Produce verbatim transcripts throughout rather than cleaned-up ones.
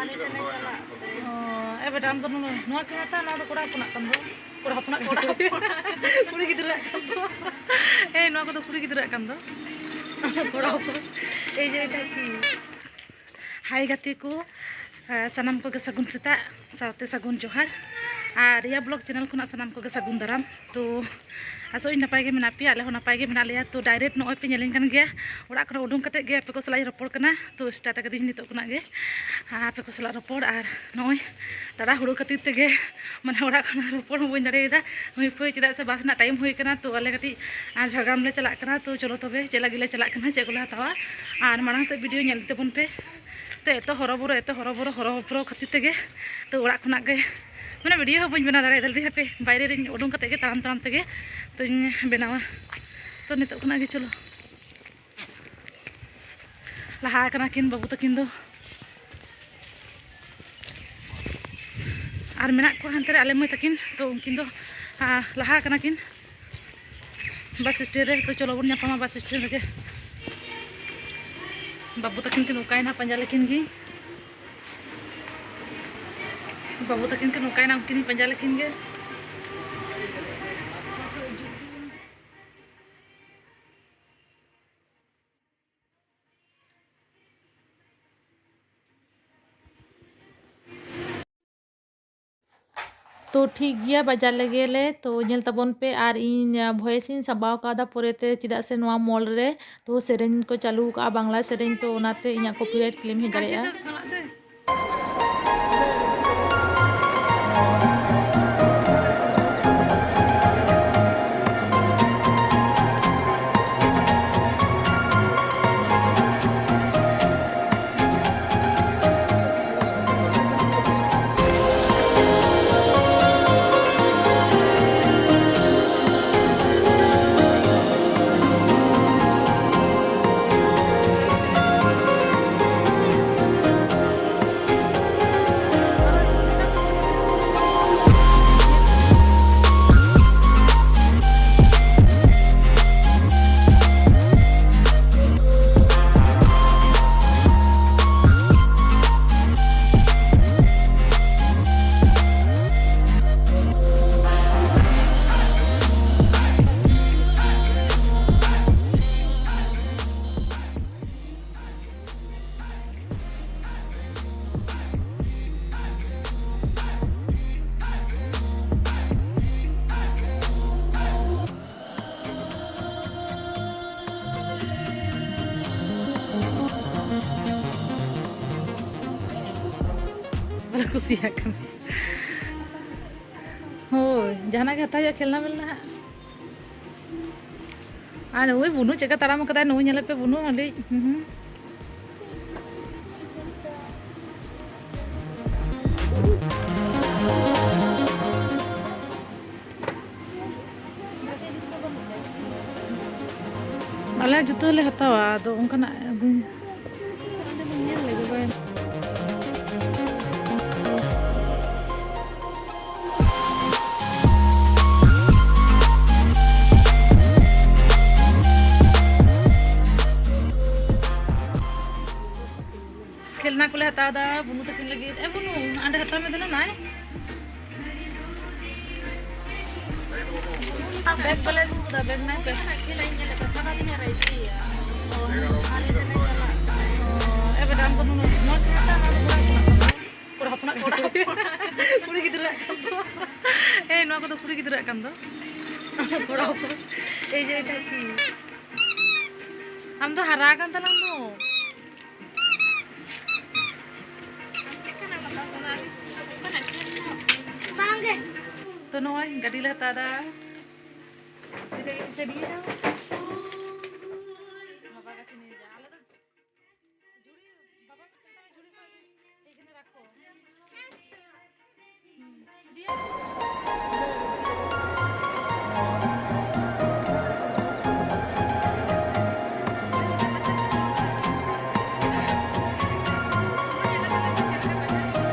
ᱚ, ᱮ ᱵᱮᱴᱟ, ᱟᱢ ᱫᱚ ᱱᱚᱣᱟ, ᱱᱚᱣᱟ ᱠᱤ ᱦᱟᱛᱟᱣᱟ? ᱱᱚᱣᱟ ᱫᱚ ᱠᱚᱲᱟ ᱦᱚᱯᱚᱱᱟᱜ ᱠᱟᱱ ᱫᱚ᱾ ᱠᱚᱲᱟ ᱦᱚᱯᱚᱱᱟᱜ ᱠᱟᱱ ᱫᱚ᱾ ᱠᱩᱲᱤ ᱜᱤᱫᱽᱨᱟᱹᱣᱟᱜ ᱠᱟᱱ ᱫᱚ᱾ ᱦᱮᱸ, ᱱᱚᱣᱟ ᱠᱚᱫᱚ ᱠᱩᱲᱤ ᱜᱤᱫᱽᱨᱟᱹᱣᱟᱜ ᱠᱟᱱ ᱫᱚ᱾ ᱠᱚᱲᱟ ᱦᱚᱯᱚᱱ᱾ ᱮᱭ ᱡᱮ ᱮᱴᱟᱜ ᱠᱤ᱾ ᱦᱟᱭ ᱜᱟᱛᱮ ᱠᱚ, ᱥᱟᱱᱟᱢ ᱠᱚᱜᱮ ᱥᱟᱹᱜᱩᱱ ᱥᱮᱛᱟᱜ, ᱥᱟᱶᱛᱮ ᱥᱟᱹᱜᱩᱱ ᱡᱚᱦᱟᱨ᱾ ᱟᱨ ᱨᱤᱭᱟ ᱵᱞᱚᱜ ᱪᱮᱱᱮᱞ ᱠᱷᱚᱱᱟᱜ ᱥᱟᱱᱟᱢ ᱠᱚᱜᱮ ᱥᱟᱹᱜᱩᱱ ᱫᱟᱨᱟᱢ᱾ ᱛᱚ, ᱟᱥᱚᱜ ᱟᱹᱧ ᱱᱟᱯᱟᱭ ᱜᱮ ᱢᱮᱱᱟᱜ ᱯᱮᱭᱟ, ᱟᱞᱮ ᱦᱚᱸ ᱱᱟᱯᱟᱭ ᱜᱮ ᱢᱮᱱᱟᱜ ᱞᱮᱭᱟ᱾ ᱛᱚ, ᱰᱟᱭᱨᱮᱠᱴ ᱱᱚᱜᱼᱚᱭ ᱯᱮ ᱧᱮᱞᱤᱧ ᱠᱟᱱ ᱜᱮᱭᱟ, ᱚᱲᱟᱜ ᱠᱷᱚᱱᱟᱜ ᱩᱰᱩᱝ ᱠᱟᱛᱮᱫ ᱜᱮ ᱟᱯᱮ ᱠᱚ ᱥᱟᱞᱟᱜ ᱤᱧ ᱨᱚᱯᱚᱲ ᱠᱟᱱᱟ᱾ ᱛᱚ, ᱥᱴᱟᱨᱴ ᱟᱠᱟᱫᱟᱹᱧ ᱱᱤᱛᱚᱜ ᱠᱷᱚᱱᱟᱜ ᱜᱮ, ᱟᱯᱮ ᱠᱚ ᱥᱟᱞᱟᱜ ᱨᱚᱯᱚᱲ᱾ ᱟᱨ ᱱᱚᱜᱼᱚᱭ ᱛᱟᱲᱟᱦᱩᱲᱳ ᱠᱷᱟᱹᱛᱤᱨ ᱛᱮᱜᱮ, ᱢᱟᱱᱮ, ᱚᱲᱟᱜ ᱠᱷᱚᱱᱟᱜ ᱨᱚᱯᱚᱲ ᱦᱚᱸ ᱵᱟᱹᱧ ᱫᱟᱲᱮᱭᱟᱫᱟ᱾ ᱦᱩᱭ ᱯᱷᱩᱭ ᱪᱮᱫᱟᱜ ᱥᱮ ᱵᱟᱥ ᱨᱮᱱᱟᱜ ᱴᱟᱭᱤᱢ ᱦᱩᱭ ᱠᱟᱱᱟ᱾ ᱛᱚ, ᱟᱞᱮ ᱠᱟᱹᱴᱤᱡ, ᱟᱨ, ᱡᱷᱟᱲᱜᱨᱟᱢ ᱞᱮ ᱪᱟᱞᱟᱜ ᱠᱟᱱᱟ᱾ ᱛᱚ, ᱪᱚᱞᱚ ᱛᱚᱵᱮ ᱪᱮᱫ ᱞᱟᱹᱜᱤᱫ ᱞᱮ ᱪᱟᱞᱟᱜ ᱠᱟᱱᱟ, ᱪᱮᱫ ᱠᱚᱞᱮ ᱦᱟᱛᱟᱣᱟ, ᱟᱨ ᱢᱟᱲᱟᱝ ᱥᱮᱫ ᱵᱷᱤᱰᱤᱭᱳ ᱧᱮᱞ ᱤᱫᱤ ᱛᱟᱵᱚᱱ ᱯᱮ᱾ ᱛᱚ, ᱮᱛᱚ ᱦᱚᱨᱚᱵᱚᱨᱚ, ᱮᱛᱚ ᱦᱚᱨᱚᱵᱚᱨᱚ, ᱦᱚᱨᱚᱵᱚᱨᱚ ᱠᱷᱟᱹᱛᱤᱨ ᱛᱮᱜᱮ, ᱛᱚ, ᱚᱲᱟᱜ ᱠᱷᱚᱱᱟᱜ ᱜᱮ, ᱢᱟᱱᱮ, ᱵᱷᱤᱰᱤᱭᱳ ᱦᱚᱸ ᱵᱟᱹᱧ ᱵᱮᱱᱟᱣ ᱫᱟᱲᱮᱭᱟᱫᱟ᱾ ᱞᱟᱹᱭᱫᱟᱹᱧ ᱦᱟᱯᱮ ᱵᱟᱭᱨᱮ ᱨᱤᱧ ᱩᱰᱩᱝ ᱠᱟᱛᱮᱫ ᱜᱮ, ᱛᱟᱲᱟᱢ ᱛᱟᱲᱟᱢ ᱛᱮᱜᱮ ᱛᱚᱧ ᱵᱮᱱᱟᱣᱟ᱾ ᱛᱚ, ᱱᱤᱛᱚᱜ ᱠᱷᱚᱱᱟᱜ ᱜᱮ ᱪᱚᱞᱚ᱾ ᱞᱟᱦᱟ ᱟᱠᱟᱱᱟ ᱠᱤᱱ ᱵᱟᱹᱵᱩ ᱛᱟᱹᱠᱤᱱ ᱫᱚ᱾ ᱟᱨ ᱢᱮᱱᱟᱜ ᱠᱚᱣᱟ ᱦᱟᱱᱛᱮ ᱨᱮ ᱟᱞᱮ ᱢᱟᱹᱭ ᱛᱟᱹᱠᱤᱱ, ᱛᱚ ᱩᱱᱠᱤᱱ ᱫᱚ, ᱟ, ᱞᱟᱦᱟ ᱟᱠᱟᱱᱟ ᱠᱤᱱ ᱵᱟᱥ ᱥᱴᱮᱱᱰ ᱨᱮ᱾ ᱛᱚ ᱪᱚᱞᱚ ᱵᱚᱱ ᱧᱟᱯᱟᱢᱟ ᱵᱟᱥ ᱥᱴᱮᱱᱰ ᱨᱮᱜᱮ᱾ ᱵᱟᱹᱵᱩ ᱛᱟᱹᱠᱤᱱ ᱠᱤᱱ ᱚᱠᱟᱭᱮᱱᱟ, ᱯᱟᱸᱡᱟ ᱞᱮᱠᱤᱱ ᱜᱮ᱾ ᱵᱟᱹᱵᱩ ᱛᱟᱹᱠᱤᱱ ᱠᱤᱱ ᱚᱠᱟᱭᱮᱱᱟ, ᱩᱱᱠᱤᱱ ᱯᱟᱸᱡᱟ ᱞᱮᱠᱤᱱ ᱜᱮ᱾ ᱛᱚ ᱴᱷᱤᱠ ᱜᱮᱭᱟ, ᱵᱟᱡᱟᱨ ᱞᱮᱜᱮ ᱞᱮ᱾ ᱛᱚ ᱧᱮᱞ ᱛᱟᱵᱚᱱ ᱯᱮ, ᱟᱨ ᱤᱧ, ᱟ, ᱵᱷᱚᱭᱮᱥ ᱤᱧ ᱥᱟᱵᱟᱣ ᱠᱟᱫᱟ ᱯᱚᱨᱮᱛᱮ, ᱪᱮᱫᱟᱜ ᱥᱮ ᱱᱚᱣᱟ ᱢᱚᱞ ᱨᱮ ᱛᱚ ᱥᱮᱨᱮᱧ ᱠᱚ ᱪᱟᱹᱞᱩ ᱟᱠᱟᱫᱼᱟ, ᱵᱟᱝᱞᱟ ᱥᱮᱨᱮᱧ, ᱛᱚ ᱚᱱᱟᱛᱮ ᱤᱧᱟᱹᱜ ᱠᱚᱯᱤᱨᱟᱭᱤᱴ ᱠᱞᱮᱢ ᱦᱮᱡ ᱫᱟᱲᱮᱭᱟᱜᱼᱟ᱾ ᱠᱩᱥᱤᱭᱟᱜ ᱠᱟᱱᱟ᱾ ᱦᱳᱭ, ᱡᱟᱦᱟᱱᱟᱜ ᱜᱮ ᱦᱟᱛᱟᱣ ᱦᱩᱭᱩᱜᱼᱟ, ᱠᱷᱮᱞᱱᱟ ᱢᱮᱞᱱᱟ ᱦᱟᱸᱜ᱾ ᱟᱨ ᱱᱩᱭ ᱵᱩᱱᱩ ᱪᱮᱫ ᱞᱮᱠᱟ ᱛᱟᱲᱟᱢ ᱠᱟᱫᱟᱭ, ᱱᱩᱭ ᱧᱮᱞᱮ ᱯᱮ, ᱵᱩᱱᱩ ᱟᱹᱰᱤ, ᱦᱩᱸ, ᱦᱩᱸ᱾ ᱟᱞᱮ ᱡᱩᱛᱟᱹ ᱞᱮ ᱦᱟᱛᱟᱣᱟ, ᱟᱫᱚ ᱚᱱᱠᱟᱱᱟᱜ ᱟᱹᱜᱩᱧ ᱧᱮᱞ ᱞᱮᱜᱮ ᱵᱟᱭ᱾ ᱠᱷᱮᱞᱱᱟ ᱠᱚᱞᱮ ᱦᱟᱛᱟᱣ ᱮᱫᱟ ᱵᱩᱱᱩ ᱛᱟᱹᱠᱤᱱ ᱞᱟᱹᱜᱤᱫ᱾ ᱮ ᱵᱩᱱᱩ, ᱟᱸᱰᱮ ᱦᱟᱛᱟᱣ ᱢᱮ ᱫᱮᱞᱟ ᱱᱟᱭ᱾ ᱵᱮᱜᱽ ᱵᱟᱞᱮ ᱟᱹᱜᱩ ᱠᱟᱫᱟ, ᱵᱮᱜᱽ ᱱᱟᱭ ᱯᱮ᱾ ᱮ ᱵᱮᱴᱟ, ᱟᱢ ᱫᱚ ᱱᱩᱱᱟᱹᱜ ᱱᱚᱣᱟ ᱠᱚ ᱦᱟᱛᱟᱣ, ᱱᱚᱣᱟ ᱫᱚ ᱠᱚᱲᱟ ᱦᱚᱯᱚᱱᱟᱜ ᱠᱟᱱᱟ᱾ ᱠᱚᱲᱟ ᱦᱚᱯᱚᱱᱟᱜ ᱠᱟᱱᱟ᱾ ᱠᱩᱲᱤ ᱜᱤᱫᱽᱨᱟᱹᱣᱟᱜ ᱠᱟᱱ ᱫᱚ᱾ ᱮ, ᱱᱚᱣᱟ ᱠᱚᱫᱚ ᱠᱩᱲᱤ ᱜᱤᱫᱽᱨᱟᱹᱣᱟᱜ ᱠᱟᱱ ᱫᱚ᱾ ᱠᱚᱲᱟ ᱦᱚᱯᱚᱱ᱾ ᱮᱭ ᱡᱮ ᱮᱴᱟᱜ ᱠᱤ? ᱟᱢ ᱫᱚ ᱦᱟᱨᱟ ᱟᱠᱟᱱ ᱛᱟᱞᱟᱝ ᱫᱚ᱾ ᱛᱚ ᱱᱚᱜᱼᱚᱭ ᱜᱟᱹᱰᱤ ᱞᱮ ᱦᱟᱛᱟᱣ ᱮᱫᱟ᱾ ᱵᱟᱵᱟ ᱠᱟᱪᱷᱤ ᱱᱤᱭᱮ ᱡᱟ, ᱟᱞᱮ ᱫᱚ ᱡᱷᱩᱲᱤ, ᱵᱟᱵᱟ ᱢᱤᱫᱴᱮᱱ ᱡᱷᱩᱲᱤ ᱠᱚ ᱮᱠᱷᱟᱱᱮ ᱨᱟᱠᱷᱚ᱾ ᱦᱩᱸ᱾ ᱫᱤᱭᱮ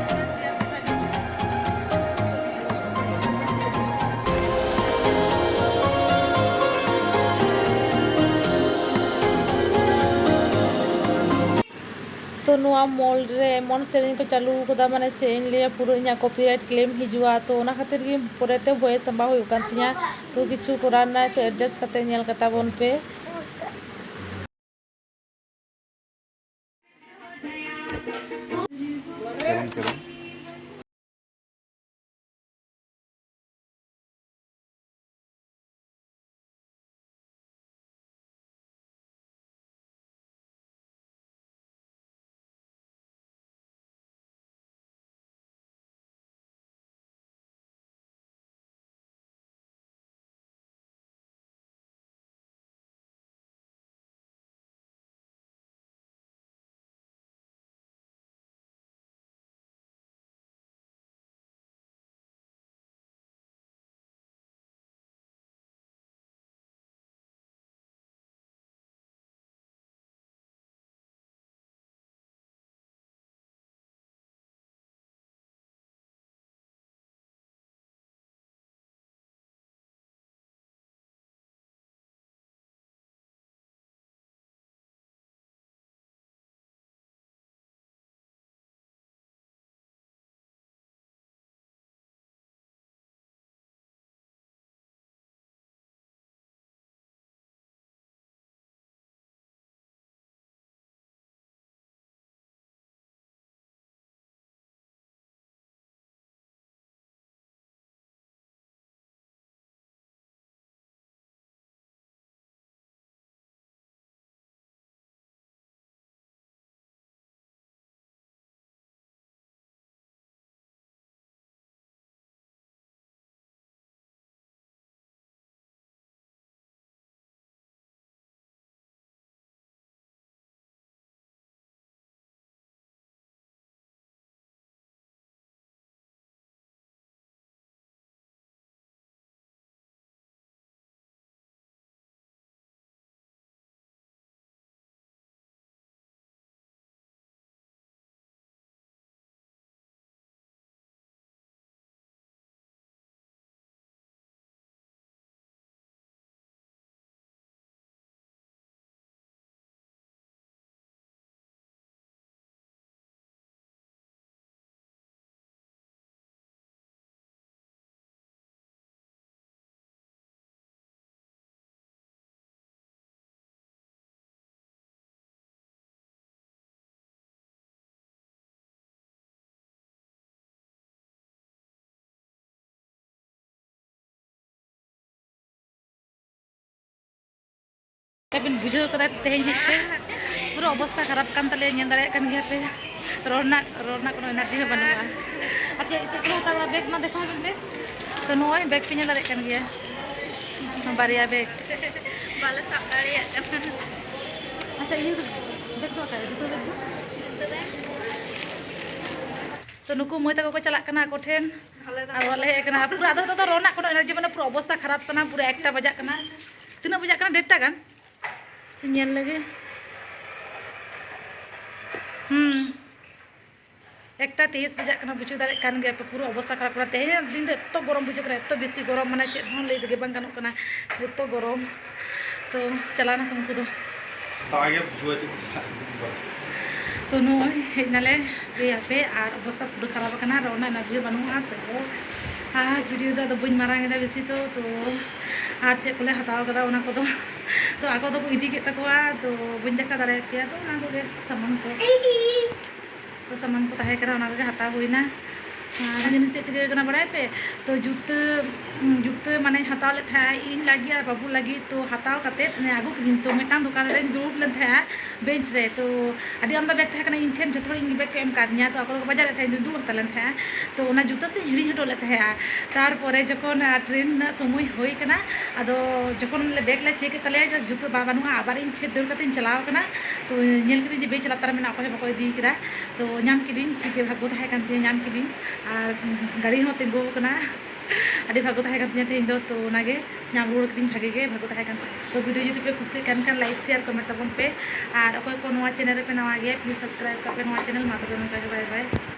ᱛᱚ ᱱᱚᱣᱟ ᱢᱚᱞ ᱨᱮ ᱮᱢᱚᱱ ᱥᱮᱨᱮᱧ ᱠᱚ ᱪᱟᱹᱞᱩ ᱠᱟᱫᱟ, ᱢᱟᱱᱮ ᱪᱮᱫ ᱤᱧ ᱞᱟᱹᱭᱟ, ᱯᱩᱨᱟᱹ ᱤᱧᱟᱹᱜ copyright claim ᱦᱤᱡᱩᱜᱼᱟ᱾ ᱛᱚ ᱚᱱᱟ ᱠᱷᱟᱹᱛᱤᱨ ᱜᱮ ᱯᱚᱨᱮᱛᱮ voice ᱥᱟᱢᱵᱟᱣ ᱦᱩᱭᱩᱜ ᱠᱟᱱ ᱛᱤᱧᱟᱹ᱾ ᱛᱚ ᱠᱤᱪᱷᱩ ᱠᱚᱨᱟᱣ ᱨᱮᱱᱟᱜ, ᱛᱚ adjust ᱠᱟᱛᱮ ᱧᱮᱞ ᱠᱟᱛᱟ ᱵᱚᱱ ᱯᱮ᱾ ᱵᱤᱱ ᱵᱩᱡᱷᱟᱹᱣ ᱠᱟᱫᱟ ᱛᱮᱦᱮᱧ ᱦᱮᱡ ᱛᱮ ᱯᱩᱨᱟᱹ ᱚᱵᱚᱥᱛᱟ ᱠᱷᱟᱨᱟᱯ ᱠᱟᱱ ᱛᱟᱞᱮᱭᱟ, ᱧᱮᱞ ᱫᱟᱲᱮᱭᱟᱜ ᱠᱟᱱ ᱜᱮᱭᱟ ᱯᱮ᱾ ᱨᱚᱲ ᱨᱮᱱᱟᱜ, ᱨᱚᱲ ᱨᱮᱱᱟᱜ ᱠᱳᱱᱳ ᱮᱱᱟᱨᱡᱤ ᱦᱚᱸ ᱵᱟᱹᱱᱩᱜᱼᱟ᱾ ᱟᱨ ᱪᱮᱫ, ᱪᱮᱫ ᱠᱚ ᱦᱟᱛᱟᱣ ᱵᱟᱲᱟ? ᱵᱮᱜᱽ ᱢᱟ ᱫᱮᱠᱷᱟᱣ ᱵᱮᱱ ᱵᱮᱜᱽ᱾ ᱛᱚ ᱱᱚᱜᱼᱚᱭ ᱵᱮᱜᱽ ᱯᱮ ᱧᱮᱞ ᱫᱟᱲᱮᱭᱟᱜ ᱠᱟᱱ ᱜᱮᱭᱟ, ᱵᱟᱨᱭᱟ ᱵᱮᱜᱽ᱾ ᱵᱟᱞᱮ ᱥᱟᱵ ᱫᱟᱲᱮᱭᱟᱜ ᱠᱟᱱᱟ᱾ ᱟᱪᱪᱷᱟ, ᱤᱭᱟᱹ ᱵᱮᱜᱽ ᱫᱚ ᱚᱠᱟᱨᱮ? ᱡᱩᱛᱟᱹ ᱵᱮᱜᱽ ᱫᱚ? ᱛᱚ ᱱᱩᱠᱩ ᱢᱟᱹᱭ ᱛᱟᱠᱚ ᱠᱚ ᱪᱟᱞᱟᱜ ᱠᱟᱱᱟ ᱟᱠᱚ ᱴᱷᱮᱱ᱾ ᱟᱨ ᱵᱟᱞᱮ ᱦᱮᱡ ᱟᱠᱟᱱᱟ᱾ ᱯᱩᱨᱟᱹ ᱟᱫᱚ ᱱᱤᱛᱚᱜ ᱫᱚ ᱨᱚᱲ ᱨᱮᱱᱟᱜ ᱠᱳᱱᱳ ᱮᱱᱟᱨᱡᱤ ᱵᱟᱹᱱᱩᱜᱼᱟ, ᱯᱩᱨᱟᱹ ᱚᱵᱚᱥᱛᱟ ᱠᱷᱟᱨᱟᱯ ᱠᱟᱱᱟ, ᱯᱩᱨᱟᱹ ᱮᱠᱴᱟ ᱵᱟᱡᱟᱜ ᱠᱟᱱᱟ᱾ ᱛᱤᱱᱟᱹᱜ ᱵᱟᱡᱟᱜ ᱠᱟᱱᱟ? ᱰᱮᱲᱴᱟ ᱜᱟᱱ ᱥᱮ ᱧᱮᱞ ᱞᱮᱜᱮ᱾ ᱦᱩᱸ, ᱮᱠᱴᱟ ᱛᱮᱭᱤᱥ ᱵᱟᱡᱟᱜ ᱠᱟᱱᱟ, ᱵᱩᱡᱷᱟᱹᱣ ᱫᱟᱲᱮᱭᱟᱜ ᱠᱟᱱ ᱜᱮᱭᱟ ᱯᱮ, ᱯᱩᱨᱟᱹ ᱚᱵᱚᱥᱛᱟ ᱠᱷᱟᱨᱟᱯ ᱠᱟᱱᱟ᱾ ᱛᱮᱦᱮᱧ ᱫᱤᱱ ᱫᱚ ᱮᱛᱚ ᱜᱚᱨᱚᱢ ᱵᱩᱡᱷᱟᱹᱜ ᱠᱟᱱᱟ, ᱮᱛᱚ ᱵᱮᱥᱤ ᱜᱚᱨᱚᱢ, ᱢᱟᱱᱮ ᱪᱮᱫ ᱦᱚᱸ ᱞᱟᱹᱭ ᱛᱮᱜᱮ ᱵᱟᱝ ᱜᱟᱱᱚᱜ ᱠᱟᱱᱟ, ᱮᱛᱚ ᱜᱚᱨᱚᱢ᱾ ᱛᱚ ᱪᱟᱞᱟᱣ ᱱᱟᱠᱚ ᱩᱱᱠᱩ ᱫᱚ᱾ ᱛᱟᱣ ᱜᱮ ᱵᱩᱡᱷᱟᱹᱣᱟ ᱪᱮᱫ ᱠᱚ ᱪᱟᱞᱟᱜ ᱠᱟᱱᱟ᱾ ᱛᱚ ᱱᱚᱜᱼᱚᱭ ᱦᱮᱡ ᱱᱟᱞᱮ, ᱞᱟᱹᱭ ᱟᱯᱮ, ᱟᱨ ᱚᱵᱚᱥᱛᱟ ᱯᱩᱨᱟᱹ ᱠᱷᱟᱨᱟᱯ ᱟᱠᱟᱱᱟ, ᱟᱨ ᱚᱱᱟ ᱮᱱᱟᱨᱡᱤ ᱦᱚᱸ ᱵᱟᱹᱱᱩᱜᱼᱟ᱾ ᱛᱚ ᱟᱨ ᱵᱷᱤᱰᱤᱭᱳ ᱫᱚ ᱟᱫᱚ ᱵᱟᱹᱧ ᱢᱟᱨᱟᱝ ᱮᱫᱟ ᱵᱮᱥᱤ ᱫᱚ᱾ ᱛᱚ ᱟᱨ ᱪᱮᱫ ᱠᱚᱞᱮ ᱦᱟᱛᱟᱣ ᱠᱟᱫᱟ ᱚᱱᱟ ᱠᱚᱫᱚ ᱛᱚ ᱟᱠᱚ ᱫᱚᱠᱚ ᱤᱫᱤ ᱠᱮᱫ ᱛᱟᱠᱚᱣᱟ, ᱛᱚ ᱵᱟᱹᱧ ᱫᱮᱠᱷᱟᱣ ᱫᱟᱲᱮᱭᱟᱜ ᱯᱮᱭᱟ᱾ ᱛᱚ ᱚᱱᱟ ᱠᱚᱜᱮ ᱥᱟᱢᱟᱱ ᱠᱚ, ᱛᱚ ᱥᱟᱢᱟᱱ ᱠᱚ ᱛᱟᱦᱮᱸ ᱠᱟᱱᱟ, ᱚᱱᱟ ᱠᱚᱜᱮ ᱦᱟᱛᱟᱣ ᱦᱩᱭᱱᱟ᱾ ᱟᱨ ᱡᱤᱱᱤᱥ ᱪᱮᱫ ᱪᱤᱠᱟᱹ ᱠᱟᱱᱟ ᱵᱟᱲᱟᱭ ᱯᱮ? ᱛᱚ ᱡᱩᱛᱟᱹ, ᱡᱩᱛᱟᱹ ᱢᱟᱱᱮᱧ ᱦᱟᱛᱟᱣ ᱞᱮᱫ ᱛᱟᱦᱮᱸᱜ ᱤᱧ ᱞᱟᱹᱜᱤᱫ ᱟᱨ ᱵᱟᱹᱵᱩ ᱞᱟᱹᱜᱤᱫ᱾ ᱛᱚ ᱦᱟᱛᱟᱣ ᱠᱟᱛᱮᱫ ᱢᱟᱱᱮ ᱟᱹᱜᱩ ᱠᱤᱫᱤᱧ᱾ ᱛᱚ ᱢᱤᱫᱴᱟᱝ ᱫᱚᱠᱟᱱ ᱨᱮᱧ ᱫᱩᱲᱩᱵ ᱞᱮᱱ ᱛᱟᱦᱮᱸᱜᱼᱟ ᱵᱮᱧᱪ ᱨᱮ᱾ ᱛᱚ ᱟᱹᱰᱤ ᱟᱢᱫᱟ ᱵᱮᱜᱽ ᱛᱟᱦᱮᱸ ᱠᱟᱱᱟ ᱤᱧ ᱴᱷᱮᱱ, ᱡᱚᱛᱚ ᱦᱚᱲ ᱤᱧ ᱜᱮ ᱵᱮᱜᱽ ᱠᱚ ᱮᱢ ᱠᱟᱫᱤᱧᱟ᱾ ᱛᱚ ᱟᱠᱚ ᱫᱚᱠᱚ ᱵᱟᱡᱟᱨᱮᱫ ᱛᱟᱦᱮᱸᱫ, ᱤᱧ ᱫᱩᱧ ᱫᱩᱲᱩᱵ ᱦᱟᱛᱟᱲ ᱞᱮᱱ ᱛᱟᱦᱮᱸᱜᱼᱟ᱾ ᱛᱚ ᱚᱱᱟ ᱡᱩᱛᱟᱹ ᱥᱮᱧ ᱦᱤᱲᱤᱧ ᱦᱚᱴᱚ ᱞᱮᱫ ᱛᱟᱦᱮᱸᱜᱼᱟ᱾ ᱛᱟᱨᱯᱚᱨᱮ ᱡᱚᱠᱷᱚᱱ ᱟᱨ ᱴᱨᱮᱱ ᱨᱮᱱᱟᱜ ᱥᱚᱢᱚᱭ ᱦᱩᱭ ᱠᱟᱱᱟ, ᱟᱫᱚ ᱡᱚᱠᱷᱚᱱ ᱞᱮ ᱵᱮᱜᱽ ᱞᱮ ᱪᱮᱠ ᱮᱫ ᱛᱟᱞᱮᱭᱟ, ᱡᱩᱛᱟᱹ ᱵᱟ-, ᱵᱟᱹᱱᱩᱜᱼᱟ᱾ ᱟᱵᱟᱨ ᱤᱧ ᱯᱷᱮᱨ ᱫᱟᱹᱲ ᱠᱟᱛᱮᱧ ᱪᱟᱞᱟᱣ ᱠᱟᱱᱟ᱾ ᱛᱚ ᱧᱮᱞ ᱠᱤᱫᱟᱹᱧ ᱡᱮ ᱵᱮᱧᱪ ᱞᱟᱛᱟᱨ ᱨᱮ ᱢᱮᱱᱟᱜᱼᱟ, ᱚᱠᱚᱭ ᱦᱚᱸ ᱵᱟᱠᱚ ᱤᱫᱤ ᱠᱟᱫᱟ᱾ ᱛᱚ ᱧᱟᱢ ᱠᱤᱫᱟᱹᱧ, ᱴᱷᱤᱠ ᱜᱮ ᱵᱷᱟᱜᱽᱜᱚ ᱛᱟᱦᱮᱸ ᱠᱟᱱ ᱛᱤᱧᱟᱹ, ᱧᱟᱢ ᱠᱤᱫᱟᱹᱧ᱾ ᱟᱨ ᱜᱟᱹᱰᱤ ᱦᱚᱸ ᱛᱤᱸᱜᱩ ᱟᱠᱟᱱᱟ, ᱟᱹᱰᱤ ᱵᱷᱟᱜᱽᱜᱚ ᱛᱟᱦᱮᱸ ᱠᱟᱱ ᱛᱤᱧᱟᱹ ᱛᱮᱦᱮᱧ ᱫᱚ᱾ ᱛᱚ ᱚᱱᱟᱜᱮ ᱧᱟᱢ ᱨᱩᱣᱟᱹᱲ ᱠᱤᱫᱟᱹᱧ, ᱵᱷᱟᱜᱮ ᱜᱮ ᱵᱷᱟᱜᱽᱜᱚ ᱛᱟᱦᱮᱸ ᱠᱟᱱ ᱛᱤᱧᱟᱹ᱾ ᱛᱚ ᱵᱷᱤᱰᱤᱭᱳ ᱡᱩᱫᱤ ᱯᱮ ᱠᱩᱥᱤᱭᱟᱜ ᱠᱟᱱ ᱠᱷᱟᱱ ᱞᱟᱭᱤᱠ, ᱥᱮᱭᱟᱨ, ᱠᱚᱢᱮᱱᱴ ᱛᱟᱵᱚᱱ ᱯᱮ᱾ ᱟᱨ ᱚᱠᱚᱭ ᱠᱚ ᱱᱚᱣᱟ ᱪᱮᱱᱮᱞ ᱨᱮᱯᱮ ᱱᱟᱣᱟ ᱜᱮᱭᱟ, ᱯᱞᱤᱡᱽ ᱥᱟᱵᱥᱠᱨᱟᱭᱤᱵ ᱠᱟᱜ ᱯᱮ ᱱᱚᱣᱟ ᱪᱮᱱᱮᱞ᱾ ᱢᱟ ᱛᱚᱵᱮ ᱱᱚᱝᱠᱟ ᱜᱮ, ᱵᱟᱭ ᱵᱟᱭ᱾